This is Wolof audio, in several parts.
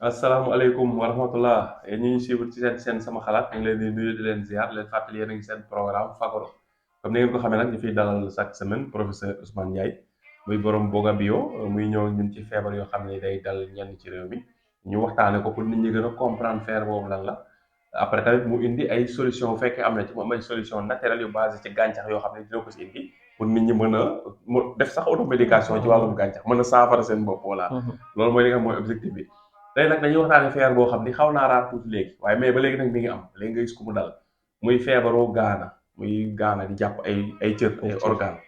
asalaamaaleykum wa rahmatullah yéen ñi ñu suivre ci seen sama xalaat ñu ngi leen di nuyu di leen ziar leen fàttali yéen a ngi seen programme Fagaro comme ni ngeen ko xamee nag ñu fiy dalal chaque semaine professeur Ousmane Ndiaye muy borom Boga Bio muy ñëw ak ñun ci feebar yoo xam ne day dal ñenn ci réew mi ñu waxtaane ko pour nit ñi gën a comprendre feebar boobu lan la après tamit mu indi ay solution bu fekkee am na ci moom ay solution naturelle yu basé ci gàncax yoo xam ne dina ko si indi pour nit ñi mën a mu def sax automédication ci wàllum gàncax mën a saafara seen bopp voilà loolu mooy li nga xam mooy objectif bi tey nag dañuy waxtaanee feebar boo xam ni xaw naa raar tuuti léegi waaye mais ba léegi nag mi ngi am léegi nga gis ko mu dal muy feebaru gaana muy gaana di jàpp ay cër ay organe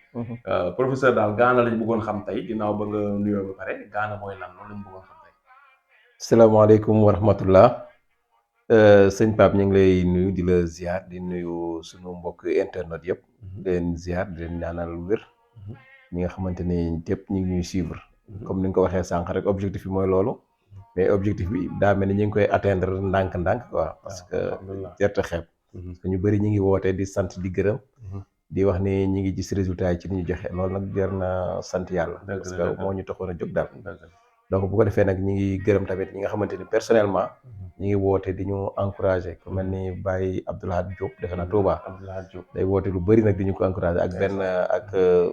professeur daal gaana lañ bëggoon xam tey ginnaaw ba nga nuyoo ba pare gaana mooy lan loolu lañ bëggoon xam tey. salaamaaleykum wa rahmatullah sëñ Pape ñu ngi lay nuyu di la ziar di nuyu sunu mbokk internet yëpp di leen ziar di leen ñaanal wér ñi nga xamante ni ñëpp ñu ngi ñuy suivre comme ni nga ko waxee sànq rek objectif bi mooy loolu mais objectif bi daa mel ni ñu ngi koy atteindre ndànk-ndànk quoi parce que jerte xeeb parce que ñu bëri ñu ngi woote di sant di gërëm di wax ni ñi ngi gis résultat yi ci li ñu joxe loolu nag jar na sant yàlla parce que moo ñu taxoon a jóg daal donc bu ko defee nag ñi ngi gërëm tamit ñi nga xamante ni personnellement ñi ngi woote di ñu encouragé ku mel ni Baye Abdoulahad Diop defe naa Touba day woote lu bëri nag di ñu ko encouragé ak benn ak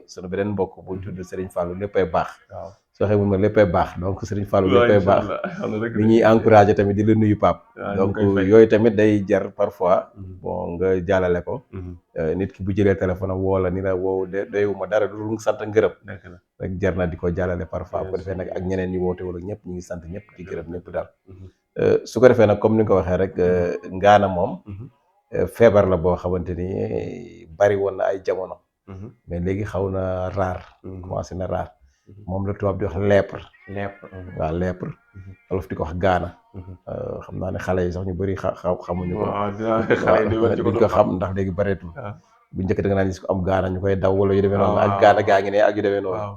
sunu beneen mbokk bu tudd Serigne Fallou léppay baax soo xee mun ma léppay baax donc Serigne Fallou léppay baax mi ñuy encouragé tamit di la nuyu Pape donc yooyu tamit day jar parfois bon nga jàllale ko nit ki bu jëlee téléphone am woo la ni la woow doyuma dara du sant ngërëm rek jar na di ko jàllale parfois bu ko defee nag ak ñeneen ñi woote wala ñëpp ñu ngi sant ñëpp di gërëm ñëpp daal su ko defee nag comme ni nga ko waxee rek ngaana moom feebar la boo xamante ni bari woon na ay jamono mais léegi xaw na raar commencé na raar moom la tubaab di wax lèpre waaw lèpre olof di ko wax gaana xam naa ne xale yi sax ñu bëri xamuñu ko duñ ko xam ndax léegi bareetul bu njëkk da nga naan gis ko am gaana ñu koy daw wala yu demee noonu ak gaana gaa ngi ne ak yu demee noonu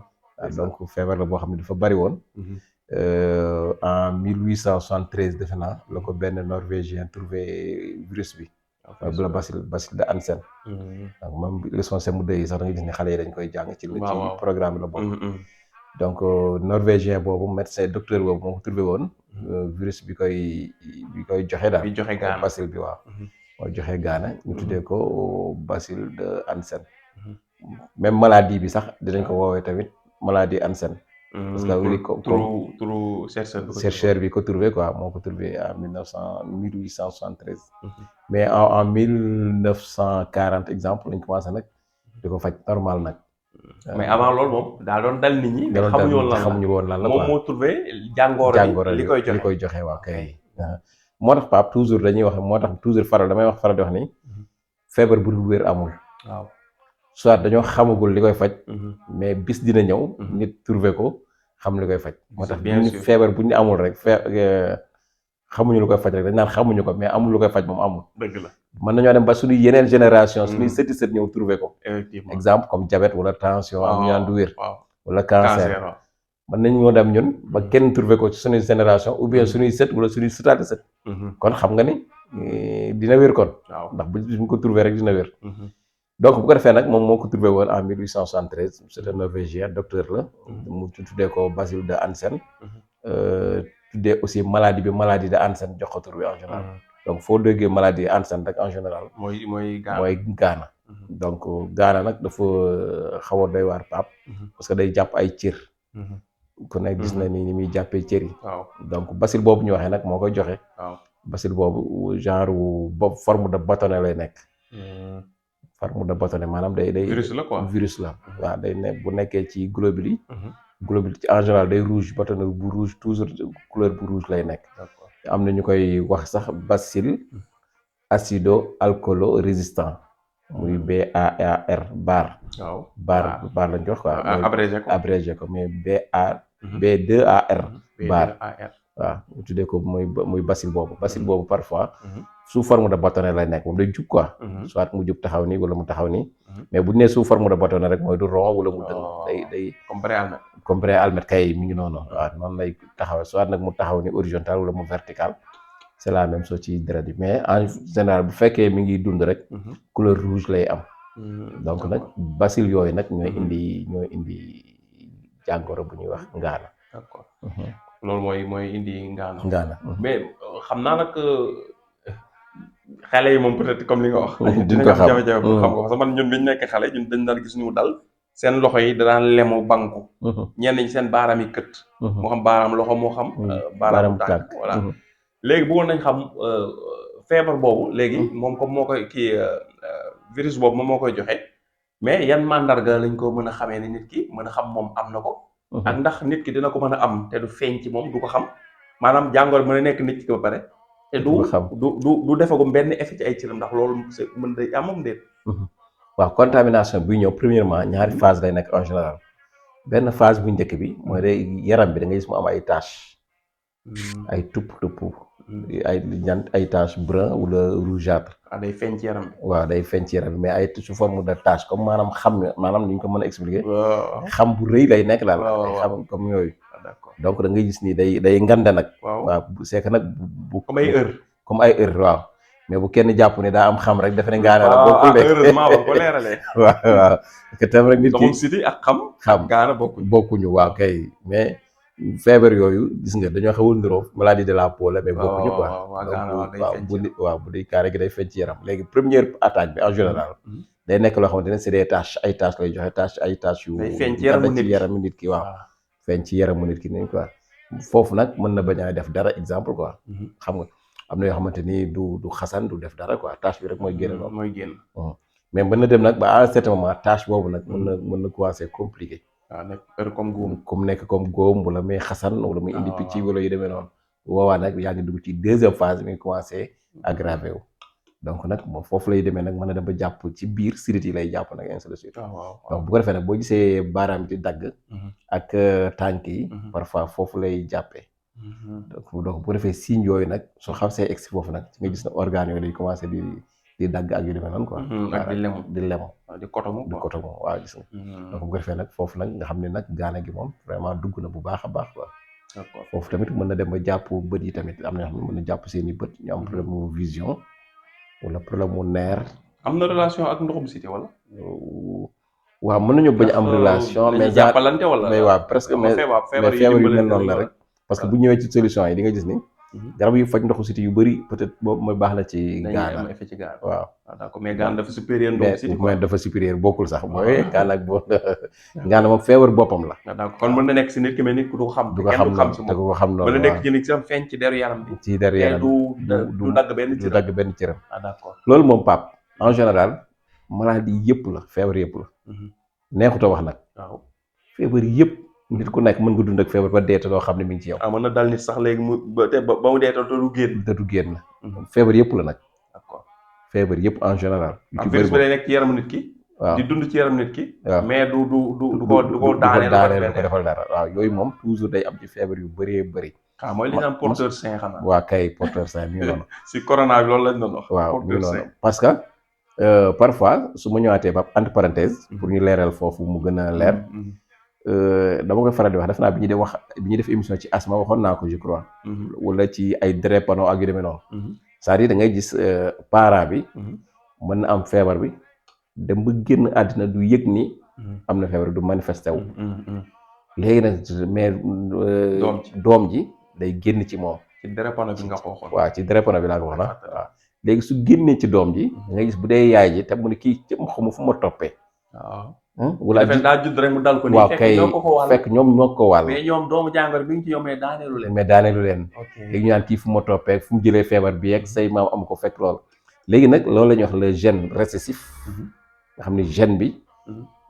donc feebar la boo xam ne dafa bari woon en 1873 defe naa la ko benn norvégien trouvé virus bi mooy la bacille de Hansen donc même leçon CM2 yi sax da nga gis ne xale yi dañ koy jàng ci programme la bokk donc norvégien boobu médecin docteur boobu moo ko trouvé woon virus bi koy joxe daal bi joxe gaana bacille bi waaw mooy joxe gaana ñu tuddee ko bacille de Hansen même maladie bi sax dinañ ko woowee tamit maladie Hansen parce que turu chercheur bi ko trouvé quoi moo ko trouvé en 1873 mais en 1940 exemple lañ commencé nag di ko faj normal nag mais avant loolu moom daa doon dal nit ñi mais xamuñu woon lan la quoi moom moo trouvé jàngoro li koy joxe waaw kay moo tax Pape toujours dañuy wax moo tax toujours damay wax faral di wax ni feebar bu dul wér amul waaw soit dañoo xamagul li koy faj mais bis dina ñëw nit trouvé ko xam li koy faj moo tax feebar bu ñu amul rek xamuñu lu koy faj rek dañ naan xamuñu ko mais amul lu koy faj moom amul dëgg la mën nañoo dem ba suñuy yeneen génération suñuy sëti sët ñëw trouvé ko effectivement exemple comme diabète wala tension am ñu naan du wér wala cancer mën nañoo dem ñun ba kenn trouvé ko ci suñuy génération ou bien suñuy sët wala suñuy sëtaati sët kon xam nga ni dina wér kon ndax buñ ko trouvé rek dina wér donc bu ko defee nag moom moo ko trouvé woon en 1873 c'est un norvégien docteur la mu tuddee ko bacille de Hansen tuddee aussi maladie de Hansen jox ko tur bi en général donc foo déggee maladie Hansen rek en général mooy gaana donc gaana nag dafa xaw a doy waar Pape parce que day jàpp ay cër ku nekk gis na ni muy jàppee cër yi donc bacille boobu ñu waxee nag moo koy joxe bacille boobu genre forme de bâtonnet lay nekk forme de bâtonnet maanaam day virus la waaw day ne bu nekkee ci globule yi globule en général day rouge bâtonnet bu rouge toujours couleur bu rouge lay nekk am na ñu koy wax sax bacille acido alcoolo résistant muy BAR bar lañ jox quoi abrégé ko mais B2AR bar waaw ñu tuddee ko muy bacille boobu parfois sous forme de bâtonnet lay nekk moom day jub quoi soit mu jub taxaw nii wala mu taxaw nii mais bu ñu nee sous forme de bâtonnet rek mooy du rond wala mu dëng day comme brin almet kay mi ngi noonu waaw noonu lay taxawee soit nag mu taxaw ni horizontal wala mu vertical c'est la même chose ci deret bi mais en général bu fekkee mi ngi dund rek couleur rouge lay am donc nag bacille yooyu nag ñooy indi jàngoro bu ñuy wax ngaana loolu mooy indi ngaana. ngaana. mais xam naa nag xale yi moom peut-être comme li nga wax. duñ dinañ ko am xam. jafe-jafe pour xam ko parce que man ñun biñ nekk xale ñun dañ daan gis ñu dal seen loxo yi daan lemu banku. ñenn ñi seen baaraam yi kët. moo xam baaraam loxo moo xam. baaraamu tànk voilà. léegi bëggoon nañ xam feebar boobu léegi moom comme moo koy kii virus boobu moom moo koy joxe mais yan mandarga lañ ko mën a xamee ni nit ki mën a xam moom am na ko. ak ndax nit ki dina ko mën a am te du feeñ ci moom du ko xam maanaam jàngoro mën a nekk nit ki ba pare. te du defagum benn effet ci ay cëram ndax loolu mën day am moom déet. waaw contamination bi ñëw premièrement ñaari phase lay nekk en général benn phase bu njëkk bi mooy day yaram bi da ngay gis mu am ay taches. ay tupp ay taches brun wala rougeâtre. day feeñ ci yaram bi. waaw day feeñ ci yaram bi mais ay sous forme de tache comme maanaam xam maanaam ni ñu ko mën a expliquer. xam bu rëy lay nekk daal. ay xam comme yooyu. donc da ngay gis ni day ngande nag. waaw c'est que nag bu comme ay heure. comme ay heure waaw mais bu kenn jàpp ne daa am xam rek dafa ne ngaana la bokkul de. heureusement ba ko leeralee. waaw parce que tam rek nit ki siti ak xam ngaana bokkuñu waaw kay mais feebar yooyu gis nga dañoo xawul niroo maladie de la peau la mais bokkuñu quoi. waaw bu dee carré gi day feeñ ci yaram léegi première attaque bi en général. day nekk loo xamante ne c'est des taches ay taches lay joxe ay taches yu. feeñ ci yaramu nit ki waaw. feeñ ci yaramu nit ki nii quoi foofu nag mën na bañ a def dara exemple quoi. xam nga am na yoo xamante ni du xasan du def dara quoi tache bi rek mooy génn loolu. mooy génn. mais mën na dem nag ba à un certain moment tache boobu nag mën na commencer compliqué. waaw nekk comme góom. comme nekk comme góom wala muy xasan wala muy indi picc wala yu demee noonu. woowaa nag yaa ngi dugg ci deuxième phase mi commencé aggravé wu. donc nag moom foofu lay demee nag mën na dem ba jàpp ci biir sidit yi lay jàpp nag ainsi de suite. donc bu ko defee nag boo gisee baaraam di dagg. ak tànk yi. parfois foofu lay jàppee. donc bu ko defee signes yooyu nag soo xam see egsi foofu nag ci nga gis ne organes yooyu day commencé di dagg ak yu demee noonu quoi. ak di lemu di kotomu waaw gis nga. donc bu ko defee nag foofu nag nga xam ne nag gaana gi moom vraiment dugg na bu baax a baax quoi. foofu tamit mën na dem ba jàpp bët yi tamit am na yoo xam ne mën na jàpp seen i bët ñu am problème mu vision. wala problème mu nerf. am na relation ak ndoxum cité wala. waaw mën nañu bañ am relation. mais jàppalante wala. mais waaw presque mais feebar yu mel noonu la rek. parce que bu ñëwee ci solution yi di nga gis ni. garab yu faj ndoxu cité yu bëri peut-être boobu mooy baax na ci. gaana am effet ci gaana. waaw d'accord mais gaana dafa supérieur ndoxu cité. mais dafa supérieur bokkul sax mooy gaana ak boo gaana moom feebar boppam la. d'accord kon mën na nekk si nit ki mais nit ku du ko xam. du ko xam noonu du ko xam noonu mën na nekk ci nit ki feeñ ci deru yaram bi. ci deru yaram du dagg benn cëram. du dagg benn cëram. d'accord loolu moom Pape en général maladie yëpp la feebar yëpp la. neexut a wax nag. waaw feebar yëpp. nit ku nekk mën nga dund ak feebar ba dee te doo xam ne mi ngi ci yow. mën na dal nit sax léegi ba mu dee te du génn. te du génn. feebar yëpp la nag. d'accord feebar yëpp en général. virus bi day nekk ci yaramu nit ki. waaw di dund ci yaramu nit ki. waaw mais du ko daaneel du ko defal dara waaw yooyu moom toujours day am ci feebar yu bëree bëri. mooy li ñu naan porteur sain xanaa. waa kay porteur sain mi ngi noonu. si corona bi loolu lañ doon wax. waaw mi ngi noonu parce que parfois su ma ñëwaatee ba entre parenthèse. pour ñu leeral foofu mu gën a leer. dama koy faral di wax def naa bi ñuy def émission ci asma waxoon naa ko je crois. wala ci ay drépano ak yu demee noonu. c'est-à-dire da ngay gis parent bi. mën na am feebar bi dem ba génn àddina du yëg ni. am na feebar du manifesté wu. léegi nag mais doom ji day génn ci moom. ci drépano bi nga ko waxoon. waaw ci drépano bi laa ko wax na waaw léegi su génnee ci doom ji. da ngay gis bu dee yaay ji te mu ne kii ci xamu fu ma toppee. waaw. wala daa judd rek mu dal ko. waaw kay fekk ñoom ñoo ko wàll. mais ñoom doomu jàngoro bi ngi ci ñoom mais daaneelu leen. léegi ñu naan kii fu ma toppee fu mu jëlee feebar bi yeeg say maam am ko fekk loolu. léegi nag loolu la ñuy wax le gène récessif. nga xam ne gène bi.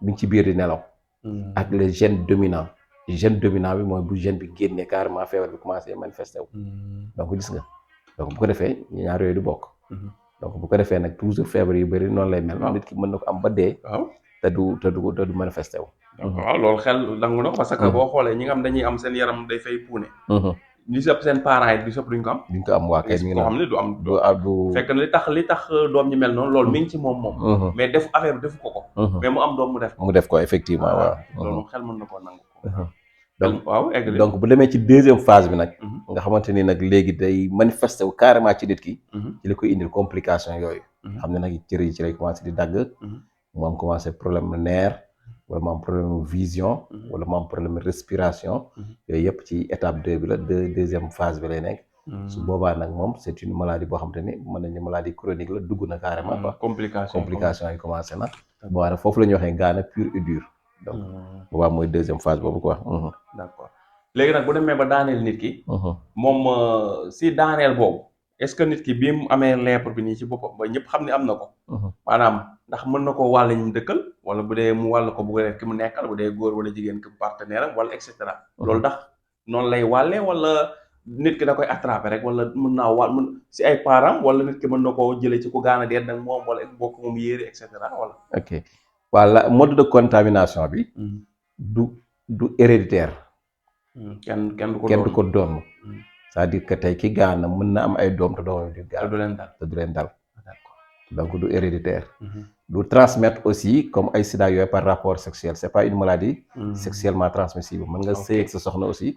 mi ngi ci biir di nelaw. ak le gène dominant. gène dominant bi mooy bu gène bi génnee carrément feebar bi commencé manifesté wu. donc gis nga donc bu ko defee ñaar yooyu du bokk. donc bu ko defee nag toujours feebar yu bëri noonu lay mel. nit ki mën na ko am ba dee. te du manifesté wu. waaw loolu xel dangu na parce que boo xoolee ñi nga xam dañuy am seen yaram day fay puune. ñu sëpp seen parents yi du sëpp duñ ko am. duñ ko am waa kay mi ngi xam ne du am fekk na li tax doom ñi mel noonu loolu mi ngi ci moom. mais def affaire bi defu ko. mais mu am doom mu def ko effectivement waaw. loolu xel mën na koo nangu. donc waaw egg donc bu demee ci deuxième phase bi nag. nga xamante ni nag léegi day manifesté wu carrément ci nit ki. ci li koy indil complication yooyu. xam ne nag cër yi ci lay commencé di dagg. mu am commencé problème nerf wala mu am problème vision wala mu am problème respiration yooyu yëpp ci étape 2 bi la deuxième phase bi lay nekk su boobaa nag moom c'est une maladie boo xam te ni mën nañu maladie chronique la dugg na carrément quoi complication yi commencé na boobaa nag foofu la ñuy waxee ngaana pur et dur donc boobaa mooy deuxième phase boobu quoi d'accord léegi nag bu demee ba daaneel nit ki moom si daaneel boobu est-ce que nit ki bi mu amee lèpre bi nii ci boppam ba ñëpp xam ne am na ko maanaam ndax mën na ko wàll ñu dëkkal wala bu dee mu wàll ko bu dee ki mu nekkal bu dee góor wala jigéen ki partenaire am wala et cetera loolu ndax noonu lay wàllee wala nit ki da koy attraper rek wala mën naa wàll mën si ay parents wala nit ki mën na koo jëlee ci ku gaana dee nag moom wala bokk moom yéere et cetera wala ok voilà mode de contamination bi du héréditaire kenn du ko doon c'est-à-dire que tey ki gaana mën na am ay doom te doomam di gaana te du leen dal donc du héréditaire du transmettre aussi comme ay sida yooyu par rapport sexuel c'est pas une maladie sexuellement transmissible mën nga sëy ak sa soxna aussi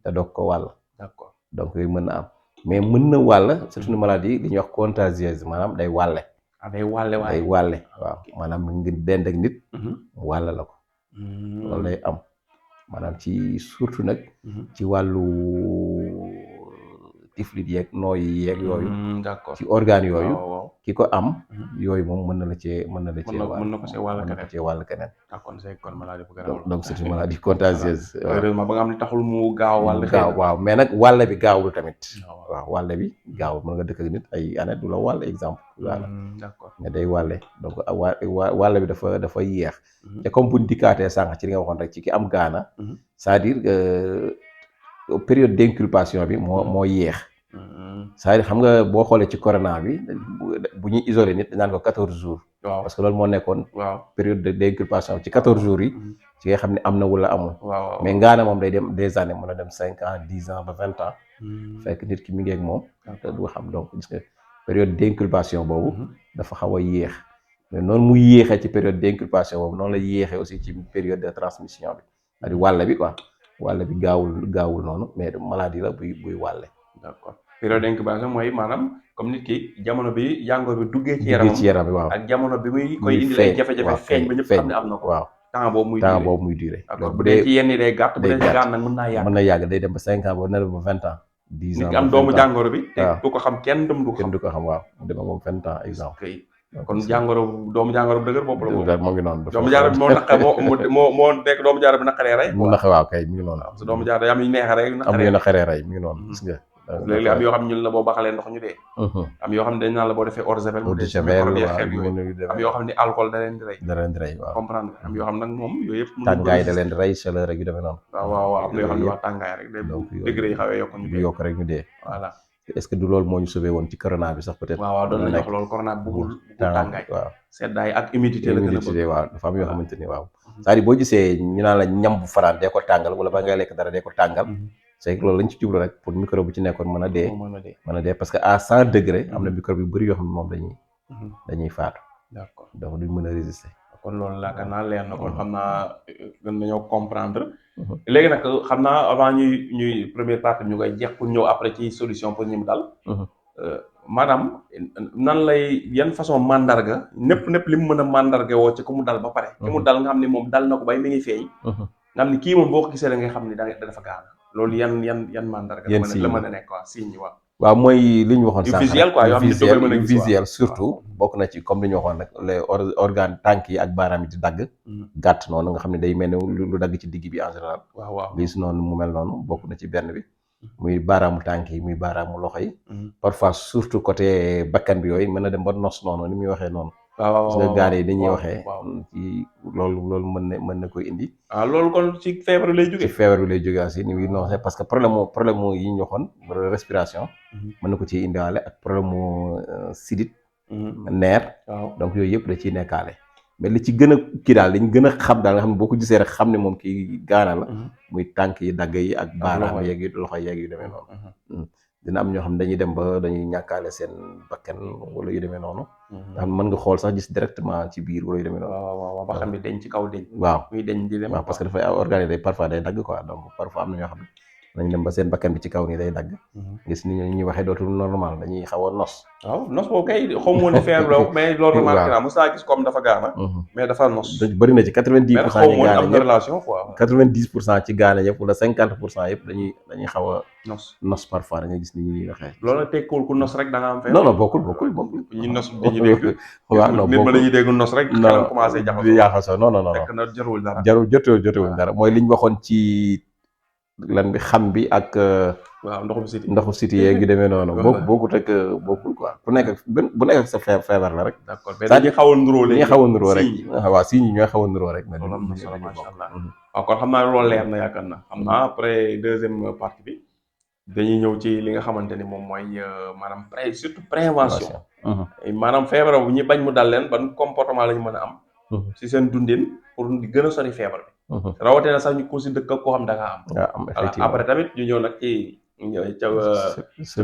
te doog ko wàll d'accord donc yooyu mën na am mais mën na wàll c'est une maladie li ñuy wax contagieuse maanaam day wàlle day wàlle waaw maanaam nga dend ak nit mu wàll la ko loolu lay am maanaam ci surtout nag ci wàllu tiflit yeeg nooyi yeeg yooyu d'accord ci organes yooyu ki ko am yooyu moom mën na la cee wàll keneen kon c'est kon maladie bu garaaw donc c'est une maladie contagieuse heureusement ba nga xam ne taxul mu gaaw waaw mais nag wàlle bi gaawul tamit waaw wàlle bi gaawul mën nga dëkk ak nit ay année du la wàll exemple voilà d'accord mais day wàlle donc wàlle bi dafa yéex te comme buñ dikkaatee sànq ci li nga waxoon rek ci ki am gaana c'est-à-dire période d'inculpation bi moo yéex c'est-à-dire xam nga boo xoolee ci corona bi bu ñuy isolé nit dañ naan ko 14 jours parce que loolu moo nekkoon période d'inculpation ci 14 jours yi ci nga xam ne am na wala amul mais ngaana moom day dem des années mën a dem 5 ans 10 ans ba 20 ans fekk nit ki mi ngi ak moom te du xam donc gis nga période d'inculpation boobu dafa xaw a yéex mais noonu mu yéexee ci période d'inculpation boobu noonu la yéexee aussi ci période de transmission bi c'est-à-dire wàll bi quoi wàll bi gaawul noonu mais maladie la buy wàlle d'accord période d'incubation mooy maanaam comme nit ki jamono bi jàngoro bi duggee ci yaram bi waaw ak jamono bi muy koy indi lay jafe-jafe feeñ ba ñëpp xam ne am na ko waaw temps boobu muy duré d'accord bu dee ci yenn yi day gàtt bu dee ci gàtt nag mën naa yàgg day dem ba 5 ans ba ne ba 20 ans 10 ans nit ki am doomu jàngoro bi te du ko xam kenn du ko xam waaw dem moom 20 ans exemple kon doomu jàngoro bu dëgër bopp la moom moo ngi noonu doomu jàngoro bi moo nekk doomu jàngoro bi naqaree rey waaw kay mi ngi noonu su doomu jàngoro am yu neexee rey am yu naqaree rey mi ngi noonu gis nga léeg-léeg am yoo xam ne ñun la boo baxalee ndox ñu dee am yoo xam ne dañ naan la boo defee eau de javel am yoo xam ne alcool da leen di rey waaw comprendre am yoo xam nag moom yooyu yëpp tàngaay da leen di rey chaleur rek yu demee noonu waaw am na yoo xam ne wax tàngaay rek degré yi xawee yokk rek ñu dee voilà est-ce que du loolu moo ñu sauvé woon ci corona bi sax peut-être waaw doon nañu wax loolu corona bëggul tàngaay waaw seddaay ak humidité la gën a bëgg waaw dafa am yoo xamante ni waaw c'est-à-dire boo gisee ñu naan la ñam bu fanaan dee ko tàngal wala ba ngay lekk dara dee ko tàngal c'est que loolu lañ ci jublu rek pour microbe bu ci nekkoon mën a dee parce que à 100 degrés am na microbe yu bëri yoo xam ne moom dañuy faatu d'accord donc duñ mën a résister kon loolu laakaar naa leer na kon xam naa gën nañoo comprendre léegi nag xam naa avant ñuy première partie ñu koy jeex pour ñëw après ci solution pour ñi mu dal maanaam nan lay yan façon mandarga népp li mu mën a mandarga woo ci ku mu dal ba pare ki mu dal nga xam ne moom dal na ko bay mi ngi feeñ nga xam ne kii moom boo ko gisee da ngay xam ne dafa gaana loolu yan mandarga la mën a nekk quoi signe waaw mooy li ñu waxoon sànq visuel quoi yoo xam ne visuel surtout bokk na ci comme li ñu waxoon nag les organes tànk yi ak baaraam yi di dagg gàtt noonu nga xam ne day mel ni lu dagg ci digg bi en général waaw liis noonu mu mel noonu bokk na ci benn bi muy baaraamu tànk yi muy baaraamu loxo yi parfois surtout côté bakkan bi yooyu mën na dem ba nos noonu ni muy waxee noonu parce que gaar yi dañuy waxee ci loolu mën na koy indi loolu kon ci feebar bi lay jógee ci feebar bi lay jógee aussi ni muy noosee parce que problème yi ñu waxoon respiration mën na ko ciy indiwaale ak problème mu sidit neer donc yooyu yëpp da ciy nekkaale mais li ci gën a kii daal li ñu gën a xam daal nga xam ne boo ko gisee rek xam ne moom kii gaana la muy tànk yi dagg yi ak baaraam yeeg yi loxo yeeg yu demee noonu dina am ñoo xam ne dañuy dem ba dañuy ñàkkaale seen bakkan wala yu demee noonu nga xam ne mën nga xool sax gis directement ci biir wala yu demee noonu waaw ba xam ne dañ ci kaw deñ waaw muy deñ di dem waaw parce que dafay organe day parfois day dagg quoi donc parfois am na ñoo xam ne nañ dem ba seen bakkan bi ci kaw nii day dagg. gis ni ñuy waxee dootul normal dañuy xaw a nos. waaw nos boobu kay xaw ma ne feebar la mais loolu remarqué naa mos naa gis comme dafa gaana. mais dafa nos. bëri na ci 90% ñi gaana am na relation quoi. 90% ci gaana yëpp wala 50% yëpp dañuy xaw a nos parfois da ngay gis ni ñuy waxee. loolu tekkul ku nos rek da nga am feebar. non bokkul. ñi nos dañuy dégg. waaw non nit ma dañuy dégg nos rek. xelam commencé jaxasoo non. fekk na jarul dara. jotewul dara mooy li ñu waxoon ci lan bi xam bi ak. waaw ndoxu siti yeeg yu demee noonu. bokkut ak bokkul quoi ku nekk bu nekk ak sa feebar la rek. d'accord mais dañuy xaw a nuroo léegi. dañuy xaw a nuroo rek. waaw si ñi ñooy xaw a nuroo rek. loolu am na solo macha allah. waaw kon xam naa loolu leer na yaakaar na xam naa après deuxième partie bi dañuy ñëw ci li nga xamante ni moom mooy maanaam surtout prévention. maanaam feebar bu ñu bañ mu dal leen ban comportement la ñu mën a am. ci seen dundin pour di gën a sori feebar bi. rawatina sax ñu ko si dëkk koo xam da ngaa am. waaw am effectivement après tamit ñu ñëw nag ci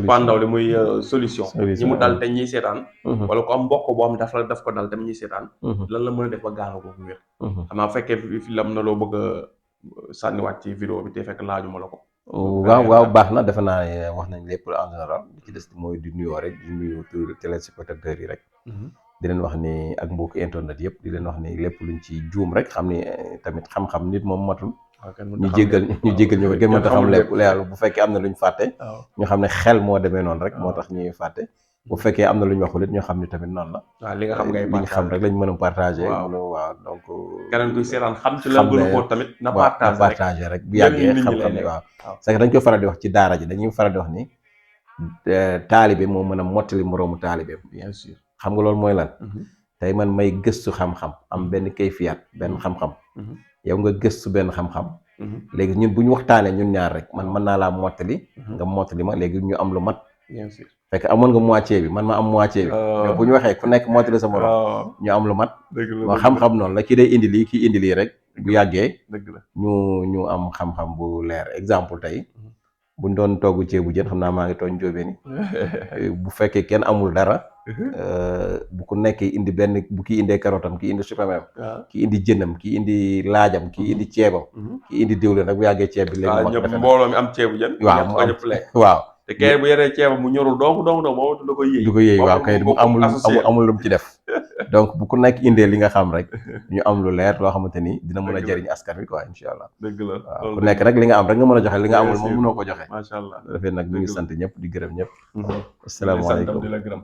pandaw li muy solution ñi mu dal te ñuy seetaan. wala ko am mbokk boo xam daf ko dal te ñuy seetaan. lan la mën a def ba gaana ko wér. xam naa fekkee fi lam na loo bëgg a sànniwaat ci vidéo bi te fekk laajuma la ko. waaw baax na defe naa ne wax nañ lépp en général li ci des mooy di nuyoo rek di nuyu téléspectateurs yi rek. di leen wax ni ak mbokki internet yëpp di leen wax ni lépp luñ ci juum rek xam ni tamit xam-xam nit moom matul. ñu jéggal ñu gën mënta xam lépp yàlla bu fekkee am na luñ fàtte. ñu xam ne xel moo demee noonu rek moo tax ñuy fàtte. bu fekkee am na lu ñu waxul it ñoo xam ni tamit noonu la. waaw li nga xam ngay li ñu xam rek lañ mën a partagé. waaw donc. keneen kuy seetaan xam ci la gën a xóot tamit. na partagé rek bu yàggee xam-xam ne waaw. c'est que dañ koy faral di wax ci daara ji dañuy faral di wax ni taalibe moo mën a mottali moroomu taalibe. bien sûr xam nga loolu mooy lan. tey man may gëstu xam-xam am benn kayfiyaat benn xam-xam. yow nga gëstu benn xam-xam. léegi ñun bu ñu waxtaanee ñun ñaar rek man mën naa laa mottali. nga mottali ma léegi ñu am lu mat. bien sûr fekk amoon nga moitié bi man ma am moitié bi. mais bu ñu waxee ku nekk mottali sa morom. ñu am lu mat. moo xam-xam noonu la kii day indi lii kii indi lii rek. bu yàggee. dëgg la ñu am xam-xam bu leer exemple tey. buñ doon togg ceebu jën xam naa maa ngi tooñ jóobee ni bu fekkee kenn amul dara. bu ku nekkee indi benn bu kii indee karootam kii indi supamem. kii indi jënam kii indi laajam kii indi ceebam. kii indi diwlin rek bu yàggee ceeb bi. léegi ñëpp mbooloo mi am ceebu jën. waaw mu ñëpp lekk waaw. te kay bu yoree ceebam mu ñorul dong moom du ko yëy. du ko yëy waaw kay mu amul lu mu ci def. donc bu ku nekk indee li nga xam rek ñu am lu leer loo xamante ni dina mën a jëriñ askan wi quoi incha allah. dëgg la waaw ku nekk rek li nga am rek nga mën a joxe li nga amul moom mënoo ko joxe. macha allah dafay nag ñu ngi sant ñëpp di gërëm ñëpp. asalaamaaleykum di la gërëm.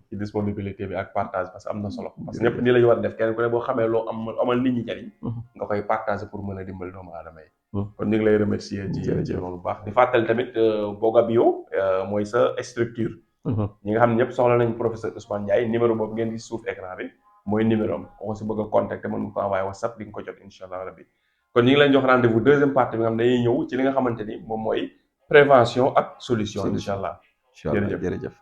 ci disponibilité bi ak partage parce que am na solo. parce que ñëpp nii la ñu war a def kenn ku ne boo xamee loo amal nit ñi jariñ nga koy partager pour mën a dimbali doomu aadama yi. kon ñu ngi lay remercier ci loolu baax di fàttali tamit Boga Bio mooy sa structure. ñi nga xam ne ñëpp soxla nañ professeur Ousmane Ndiaye numéro boobu ngeen di suuf écran bi mooy numéro am ko si bëgg a contacter mën nga ko envoyé WhatsApp di nga ko jot incha allah rabbi kon ñu ngi leen jox rendez-vous deuxième partie bi nga xam ne dañuy ñëw ci li nga xamante ni moom mooy prévention ak solution incha allah. jërëjëf.